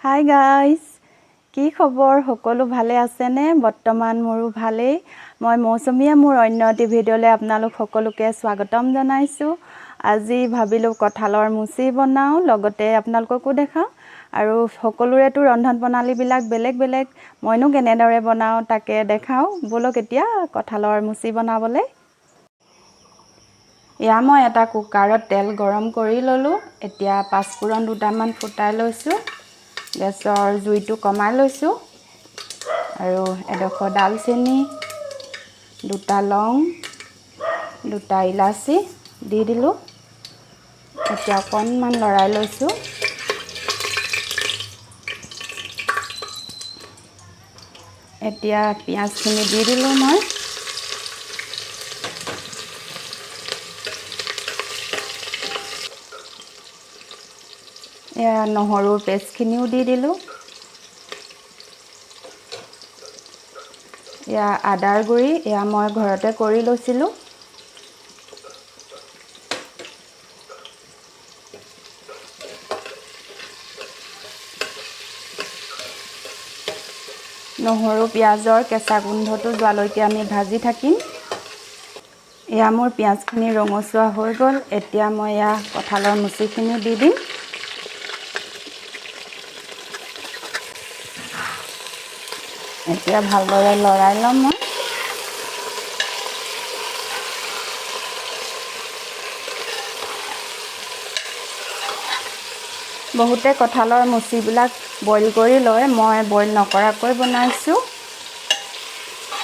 Hi guys, কি খবৰ? সকলো ভালে আছেনে? বৰ্তমান মোৰো ভালেই। মই মৌচুমীয়ে মোৰ অন্য এটি ভিডিঅ'লৈ আপোনালোক সকলোকে স্বাগতম জনাইছোঁ। আজি ভাবিলোঁ কঁঠালৰ মুচি বনাওঁ, লগতে আপোনালোককো দেখাওঁ। আৰু সকলোৰেতো ৰন্ধন প্ৰণালীবিলাক বেলেগ বেলেগ, মইনো কেনেদৰে বনাওঁ তাকে দেখাওঁ। ব'লক এতিয়া কঁঠালৰ মুচি বনাবলৈ। এয়া মই এটা কুকাৰত তেল গৰম কৰি ল'লোঁ। এতিয়া পাঁচফোৰণ দুটামান ফুটাই লৈছোঁ। গেছৰ জুইটো কমাই লৈছোঁ। আৰু এডোখৰ ডালচেনি, দুটা লং, দুটা ইলাচি দি দিলোঁ। এতিয়া অকণমান লৰাই লৈছোঁ। এতিয়া পিঁয়াজখিনি দি দিলোঁ মই। এয়া নহৰুৰ পেষ্টখিনিও দি দিলোঁ। এয়া আদাৰ গুড়ি, এয়া মই ঘৰতে কৰি লৈছিলোঁ। নহৰু পিঁয়াজৰ কেঁচা গোন্ধটো যোৱালৈকে আমি ভাজি থাকিম। এয়া মোৰ পিঁয়াজখিনি ৰঙচুৱা হৈ গ'ল। এতিয়া মই এয়া কঁঠালৰ মুচিখিনি দি দিম। এতিয়া ভালদৰে লৰাই ল'ম মই। বহুতে কঁঠালৰ মুচিবিলাক বইল কৰি লয়, মই বইল নকৰাকৈ বনাইছোঁ।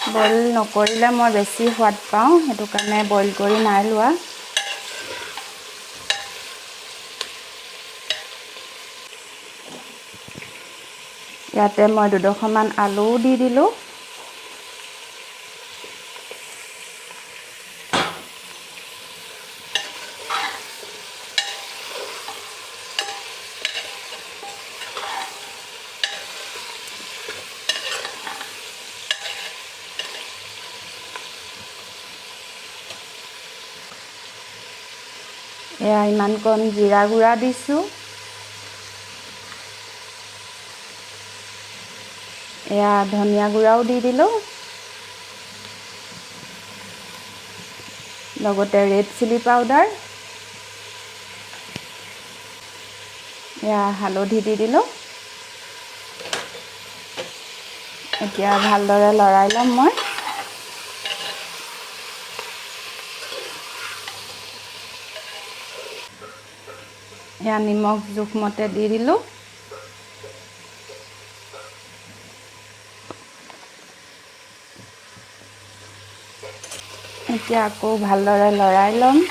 বইল নকৰিলে মই বেছি সোৱাদ পাওঁ, সেইটো কাৰণে বইল কৰি নাই লোৱা। ইয়াতে মই দুডোখৰমান আলুও দি দিলোঁ। এয়া ইমানকণ জিৰা গুড়া দিছোঁ। এয়া ধনিয়া গুড়াও দি দিলোঁ, লগতে ৰেড চিলি পাউডাৰ, এয়া হালধি দি দিলোঁ। এতিয়া ভালদৰে লৰাই ল'ম মই। এয়া নিমখ জোখমতে দি দিলোঁ। এতিয়া আকৌ ভালদৰে লৰাই ল'ম।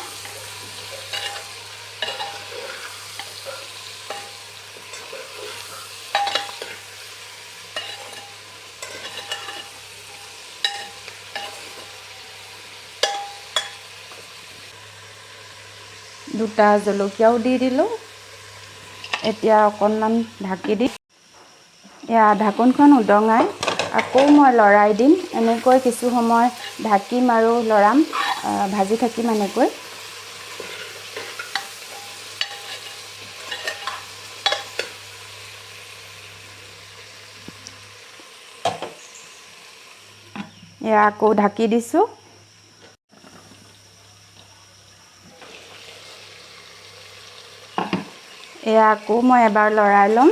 দুটা জলকীয়াও দি দিলোঁ। এতিয়া অকণমান ঢাকি দিম। এয়া ঢাকোনখন উদঙাই আকৌ মই লৰাই দিম। এনেকৈ কিছু সময় ঢাকিম আৰু লৰাম, ভাজি থাকিম এনেকৈ। এয়া আকৌ ঢাকি দিছোঁ। এয়া আকৌ মই এবাৰ লৰাই ল'ম।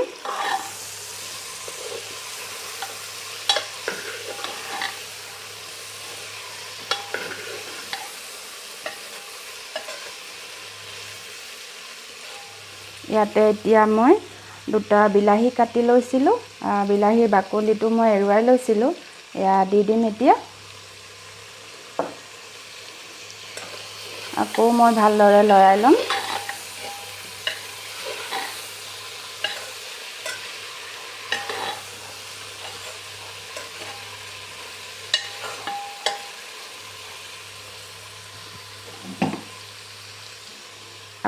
ইয়াতে এতিয়া মই দুটা বিলাহী কাটি লৈছিলোঁ। বিলাহীৰ বাকলিটো মই এৰুৱাই লৈছিলোঁ, এয়া দি দিম এতিয়া। আকৌ মই ভালদৰে লৰাই ল'ম।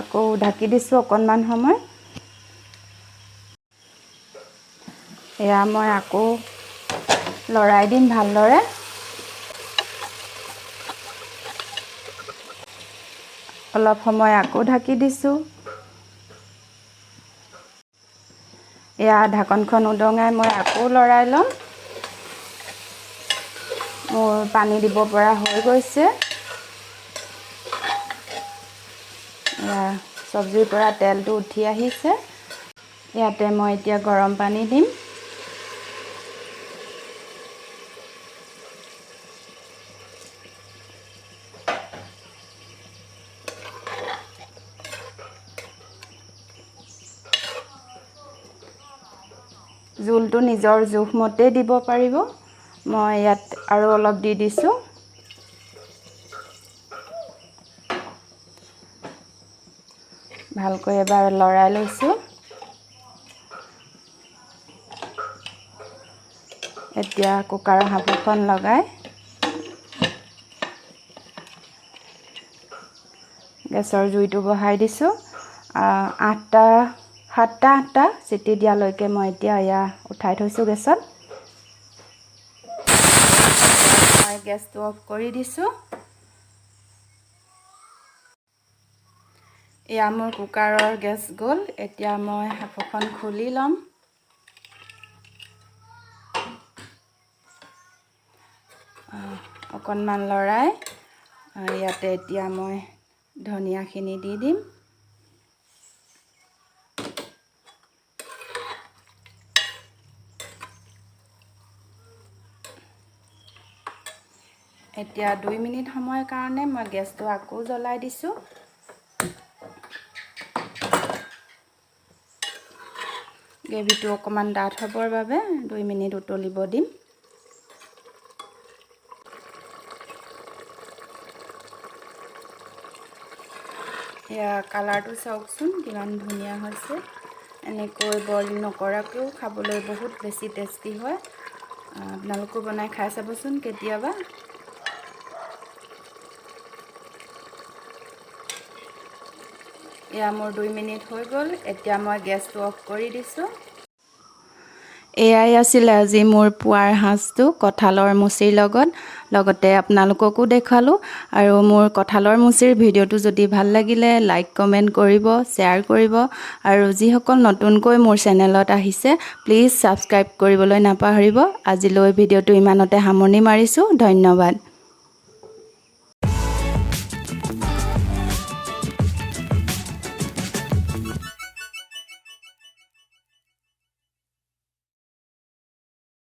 আকৌ ঢাকি দিছোঁ অকণমান সময়। এয়া মই আকৌ লৰাই দিম ভালদৰে। অলপ সময় আকৌ ঢাকি দিছোঁ। এয়া ঢাকনখন উদঙাই মই আকৌ লৰাই ল'ম। মোৰ পানী দিব পৰা হৈ গৈছে। এয়া চব্জিৰ পৰা তেলটো উঠি আহিছে। ইয়াতে মই এতিয়া গৰম পানী দিম। জোলটো নিজৰ জোখমতে দিব পাৰিব। মই ইয়াত আৰু অলপ দি দিছোঁ। ভালকৈ এবাৰ লৰাই লৈছোঁ। এতিয়া কুকাৰৰ সাঁফৰখন লগাই গেছৰ জুইটো বঢ়াই দিছোঁ। 7টা 8টা চিটি দিয়ালৈকে মই এতিয়া এয়া উঠাই থৈছোঁ গেছত। মই গেছটো অফ কৰি দিছোঁ। এয়া মোৰ কুকাৰৰ গেছ গ'ল। এতিয়া মই সাঁফৰখন খুলি ল'ম। অকণমান লৰাই ইয়াতে এতিয়া মই ধনিয়াখিনি দি দিম। এতিয়া 2 মিনিট সময়ৰ কাৰণে মই গেছটো আকৌ জ্বলাই দিছোঁ। গ্ৰেভিটো অকণমান ডাঠ হ'বৰ বাবে 2 মিনিট উতলিব দিম। এয়া কালাৰটো চাওকচোন কিমান ধুনীয়া হৈছে। এনেকৈ বইল নকৰাকৈও খাবলৈ বহুত বেছি টেষ্টি হয়। আপোনালোকো বনাই খাই চাবচোন কেতিয়াবা। এয়া মোৰ 2 মিনিট হৈ গ'ল। এতিয়া মই গেছটো অফ কৰি দিছোঁ। এয়াই আছিলে আজি মোৰ পুৱাৰ সাঁজটো কঁঠালৰ মুচিৰ লগত। লগতে আপোনালোককো দেখুৱালোঁ। আৰু মোৰ কঁঠালৰ মুচিৰ ভিডিঅ'টো যদি ভাল লাগিলে লাইক কমেণ্ট কৰিব, শ্বেয়াৰ কৰিব। আৰু যিসকল নতুনকৈ মোৰ চেনেলত আহিছে প্লিজ ছাবস্ক্ৰাইব কৰিবলৈ নাপাহৰিব। আজিলৈ ভিডিঅ'টো ইমানতে সামৰণি মাৰিছোঁ। ধন্যবাদ।